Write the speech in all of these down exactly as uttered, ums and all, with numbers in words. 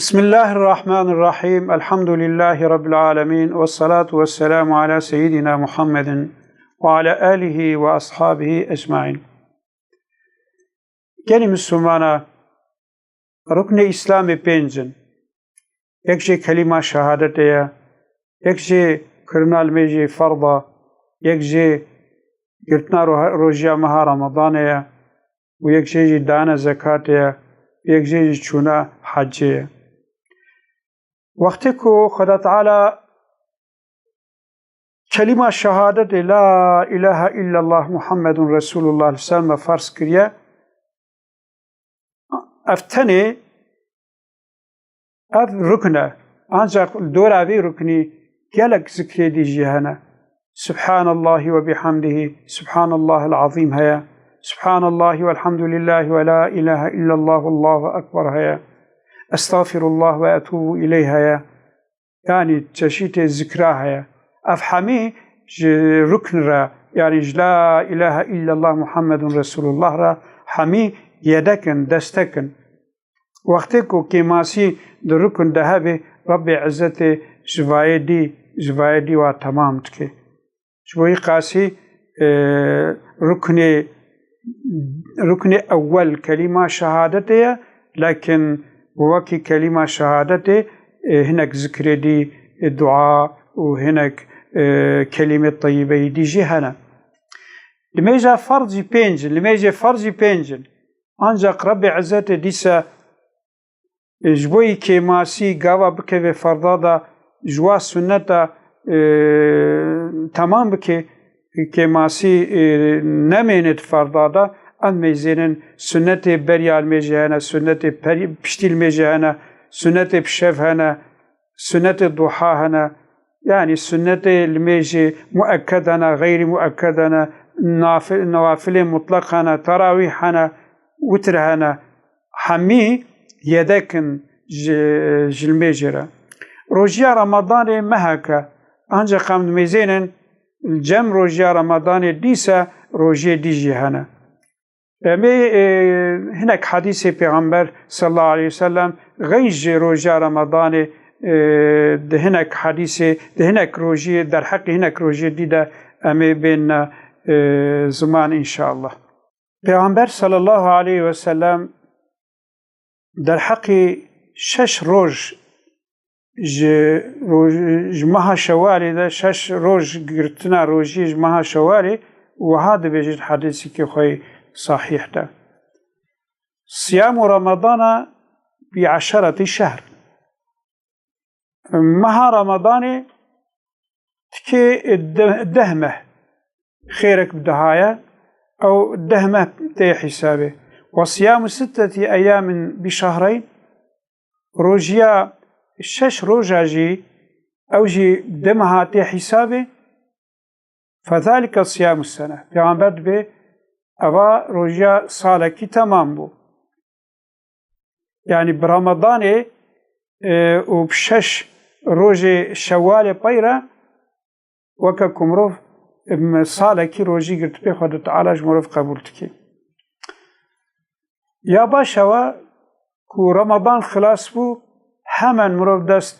Bismillahirrahmanirrahim. Elhamdülillahi Rabbil alemin. Ve salatu ve selamu ala seyyidina Muhammedin ve ala alihi ve ashabihi ecmain. Gelî Misilmana, ruknê Îslamê pênc in. Yek jê kelîma şehadetê ye, yek jê kirina limêjê ferda, yek jê girtina ro-, rojiya meha Ramadanê ye û yek jê jî dana zekatê ye, yek jê jî çûna hecê ye. Wextê ku Xweda Teala kelîma şehadetê la ilahe illallah Muhammedun Resulullah li ser me ferz kiriye, ev tenê ev rukn e. Ancaq li dora vê ruknî gelek zikrê dî jî hene. Subhanallahi ve bihamdihi, Subhanallahil azîm heye. Subhanallahi velhamdülillahi ve la ilahe illallah, Allahu ekber heye. Estağfirullah ve etûbu ileyh heye. Yanî çeşîtê zikra heye. Ev hemî ji rukn re, yanî ji la ilahe illallah Muhammedun Resulullah re hemî yedek in, destek in. Wextê ku kêmasî di rukn de hebe, Rebbê Izzetê ji vayê dî, ji vayê dî wa temam dike. Ji bo wî qasî, e, ruknê, ruknê ewel kelîma şehadetê ye, lekin wekî kelîma şehadetê, e, hinek zikrê dî, e, dua û hinek, e, kelîmê teyîbeyî dî jî hene. Limêja ferz jî pênc in, limêjê ferz jî pênc in. Ancaq Rebbê Izzetê dîsa, e, ji bo yî kêmasî gava bikeve ferda de, ji wa sunneta, e, temam bike, kêmasî, e, nemêne di ferda de, em mêzênin sunnetê beriya limêjê hene, sunnetê perî-, piştî limêjê hene, sunnetê pişev hene, sunnetê duha hene, yanî sunnetê limêjê muekked hene, xeyrî muekked hene, nafi-, newafilê mutleq hene, terawîh hene, witr hene. Hemî yedek in ji, ji limêjê re. Rojiya Ramadanê mehek e, ancaq em dimêzênin cem rojiya Ramadanê dîsa rojiyê dî jî hene. Em ê, e, hinek hedîsê Pêxember sallallahu aleyhi ve sellem xeyn ji rojiya Ramadanê, e, di hinek hedîsê, di hinek rojiyê, derheqê hinek rojiyê dî de em ê bênine, e, ziman înşallah. Pêxember sallallahu aleyhi ve sellem derheqê şeş roj ji roj-, ji meha Şewalê de şeş roj girtina rojiyê ji meha Şewalê wiha dibêje di hedîsekî xwe yê sahîh de: Siyamu Ramadana bi eşeretî şehr. Meha Ramadanê tikê de-, deh meh xêrek bi deha ye, ew deh meh tê hîsabê. Ve siyamu sitteti eyamin bi şehreyn, rojiya şeş roja jî, ew jî di meha tê hîsabê. Fezalike siyamu sene. Pêxember dibê, eva rojiya salekî temam bû. Yanî bi Ramadanê, e, û bi şeş rojê Şewalê pey re weke ku mirov, em, salekî rojî girtibê, Xwedê Teala ji mirov qebûl dike. Ya baş ew e ku Ramadan xilas bû, hemen mirov dest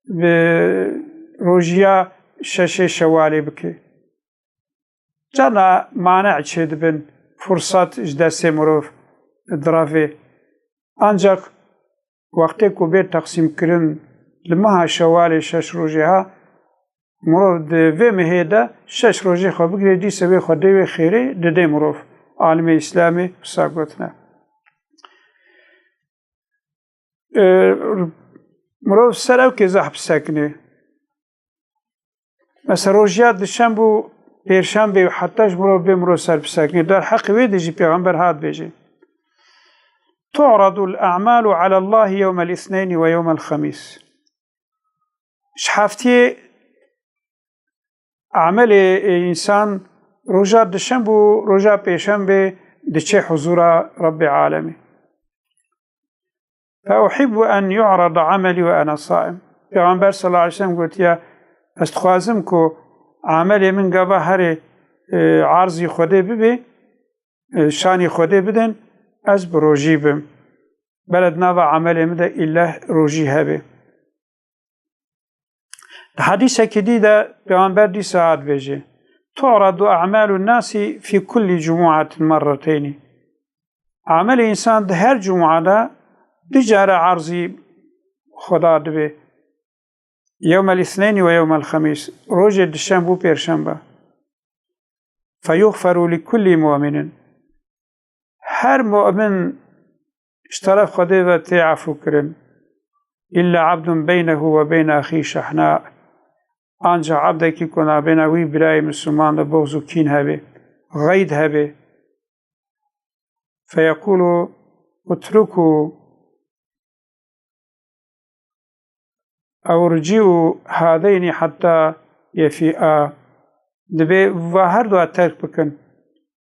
bi rojiya şeşê Şewalê bike. Carna mane çêdibin, fursat ji destê mirov direvê. Ancak wextê ku bê teqsîmkirin li meha Şewalê şeş rojê ha, mirov di vê mehê de şeş rojê xwe bigirê, dîsa wê Xwedê wê xêrê didê mirov. Alimê Îslamê wisa gotine. E, mirov ser ew kê zehf bisekine. Mesela rojiya dişemb û pêrşembê û heta ji mirov bê mirov ser bisekine. Derheqê wê de jî Pêxember hat bêje: Tu'radul a'malu alallahi yewmel îsneyni ve yewmel xemîs. Ji heftiyê emelê însan roja dişemb û roja pêşembê diçe huzura Rebbê alemê. Fe uhibbu en yu'rada ameli ve ene saim. Pêxember sallallahu aleyhi ve sellem gotiye, ez dixwazim ku amelê min gava herê, e, arzî Xwedê bibe, e, şanî Xwedê bidin, ez bi rojî bim. Bele di nava emelê min de îlleh rojî hebe. Di hedîsekî dî de Pêxember dîsa dibêje, "Tu'radu a'malu nasi fi kulli cumu'atin merreteyni." Emelê însan di her cuma de du care erzî Xweda dibe. Yewmel îsneynî ve yewmel xemîs, rojê dişembe û pêrşembe. Feyuxferu li kulli mu'minin. Her mu'min ji teref Xwedê ve tê efû kirin. Îlla abdun beynehu ve beyne axî şehna. Ancax ebdekî ku nabêna wî birayê Misliman de boxz û kîn hebe, xeyd hebe. Feyequlu utruku ew ricî'u hadeynî heta yefî'a. Dibê va her du terk bikin,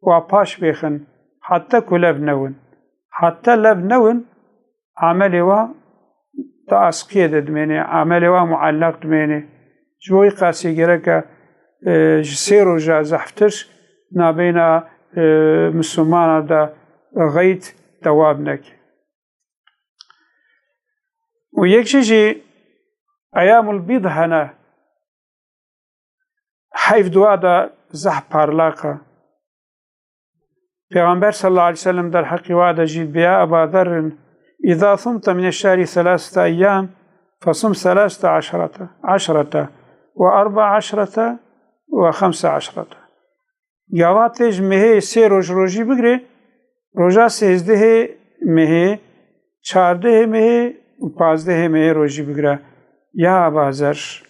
wa paş bêxin, heta ku lev newin. Heta lev newin, emelê wa di askiyê de dimêne, emelê wa muellaq dimêne. Ji bo wî qasî gereke, e, ji sê roja zehftir nabêna, e, Mislimana de xeyd dewam neke. Û yek jî jî eyamul bîd hene, heyv dua de zehf parlaq e. Pêxember sallallahu aleyhi ve sellem derheqî wa de jî bê ya Eba Zerrin, "Îza sumte mine şehri selasete eyyam, fesum selasete eşrete, eşrete ve erba eşrete ve xemse eşrete." Gava tê ji mehê sê roj rojî bigire, roja sêzdehê mehê, çardehê mehê û pazdehê mehê rojî bigire. Ya Eba Zer.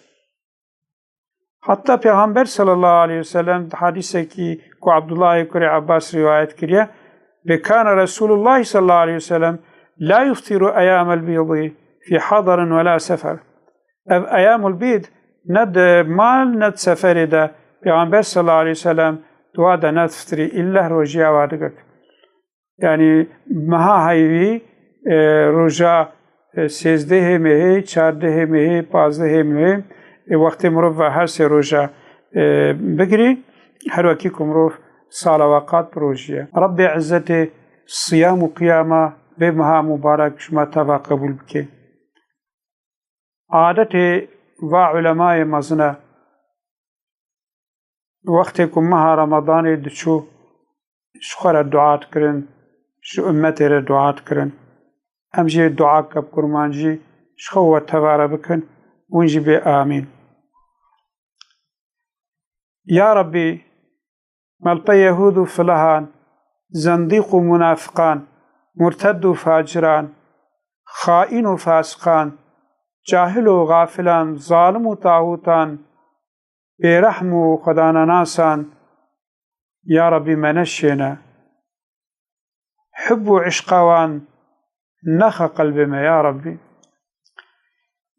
Heta Pêxember sallallahu aleyhi ve sellem di hadîsekî ku Abdullahê kurê Abbas rîwayet kiriye, bê kana Resulullah sallallahu aleyhi ve sellem la yuftiru eyyamel bîdî fi hadarin ve la sefer. Ev eyamul bîd ne di mal ne di seferê de Pêxember sallallahu aleyhi ve sellem dua de nedifitirî, îlleh rojiya wa digirt. Yanî meha heyvî, e, roja, e, sêzdehê mehê, çardehê mehê, pazdehê mehê, e, wextê mirov ve her sê roja, e, bigirî, her wekî ku mirov sala we qat bi rojî ye. Rebbê Îzzetê siyam û qiyama vê meha mubarek ji me teva qebûl bike. Adetê va ulemayê mezin e. Wextê ku meha Remadanê diçû, ji xwe re dua dikirin, ji ummetê re dua dikirin. Em jê duaka bi kurmancî ji xwe û we teva re bikin, hûn jî bê amîn. Ya Rebbî, me li pê yehûd û filehan, zendîq û munafiqan, murted û faciran, xaîn û fasiqan, cahil û xafilan, zalim û taxûtan, bêrehm û xwedanenasan, ya Rebbî, me neşêne. Hub û îşqa wan nexe qelbê me, ya Rebbî.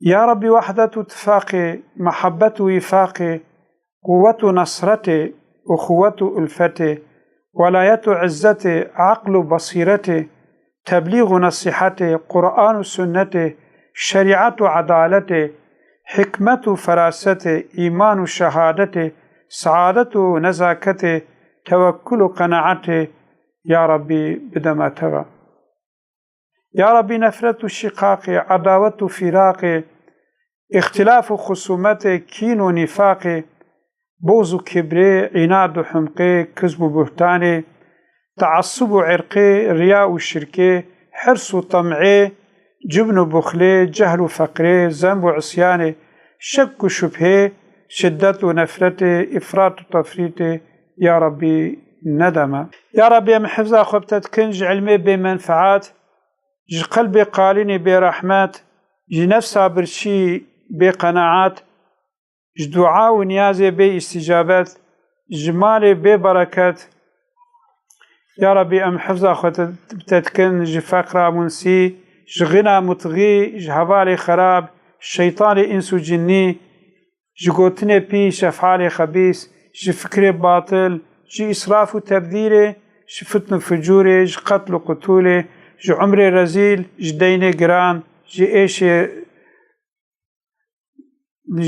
Ya Rebbî, wehdet û tifaqê, mehebbet û wîfaqê, quwet û nesretê, uxuwet û ulfetê, welayet û izzetê, eql û besîretê, teblîx û nesîhetê, Quran û sunnetê, şerîet û edaletê, hikmet û ferasetê, îman û şehadetê, seadet û nezaketê, tewekkul û qenaetê, ya Rebbî, bide me teva. Ya Rebbî, nefret û şîqaqê, edawet û fîraqê, îxtilaf û xusûmetê, kîn û nîfaqê, boz û kibrê, înad û humqê, kizb û buhtanê, teassub û irqê, riya û şirkê, hirs û tem'ê, cibn û buxlê, cehl û feqrê, zenb û isyanê, şek û şubhê, şiddet û nefretê, îfrat û tefrîtê, ya Rebbî, nede me. Ya Rebbî, em hifza xwe bi te dikin ji ilmê bêmenfeat, ji qelbê qalînê bêrehmet, ji nefsa birçî bêqenaet, ji dua û niyazê bê îstîcabet, ji malê bê bereket. Ya Rebbî, em hifza xwe te, bi te dikin ji feqra munsî, ji xina mutxî, ji hevalê xerab, şeytanê îns û cinnî, ji gotinê pîs, efalê xebîs, ji fikrê batil, ji îsraf û tebdîrê, ji fitn û fucûrê, ji qetl û qutûlê, ji umrê rezîl, ji deynê giran, ji êşê,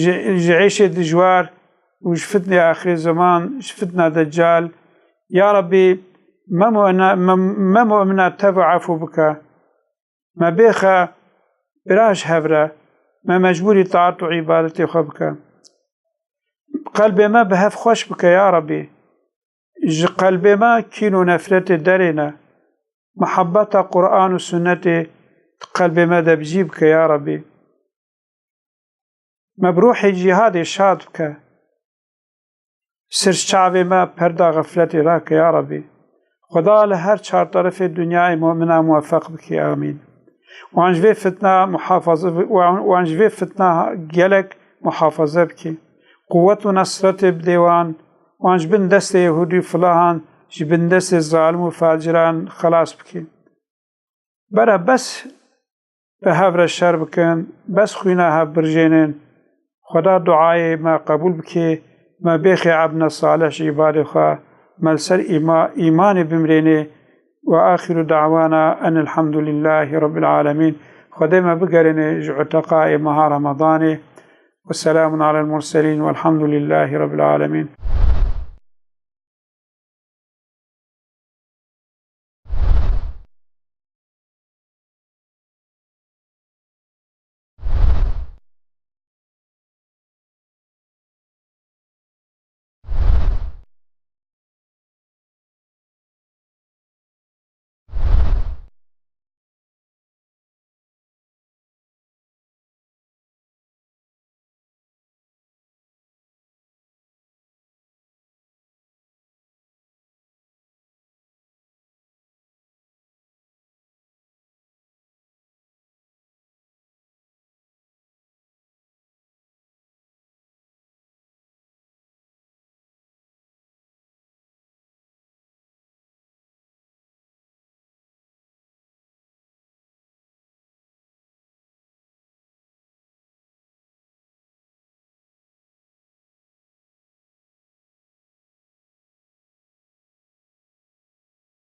ji, ji êşê dijwar û ji fitnê axirê zeman, ji fitna Deccal. Ya Rebbî, me mu'mina, me, me mu'mina tev û efû bike. Me bêxe bira ji hev re, me mecbûrî taat û îbadetê xwe bike. Qelbê me bi hev xweş bike ya Rebî. Ji qelbê me kîn û nefretê derêne. Mihebeta Quran û Sunnetê di qelbê me de bi cî bike ya Rebî. Me bi ruhê cîhadê şad bike. Sirçavê me perda xefletê rake ya Rebî. Xweda li her çar terefê dinyayê mu'mina muwefeq bike. Amîn. Wan ji vê fitna muhafaza, wan, wan ji vê fitna gelek muhafaza bike. Quwet û nesretê bidê wan, wan ji bin destê Yehûdî û filahan, ji bin destê zalim û faciran xelas bike. Bera bes bi hev re şer bikin, bes xwîna hev birjênin. Xweda duayê me qebûl bike, me bêxê ebne salih ji îbadê xwe, me li ser îma-, îmanê bimrênê. Ve axiru da'wana enil hamdulillahî rabbil alemîn. Xwedê me bigerêne ji uteqayê meha Remadanê. Ve selamun alel murselîn velhamdulillahî rabbil alemîn.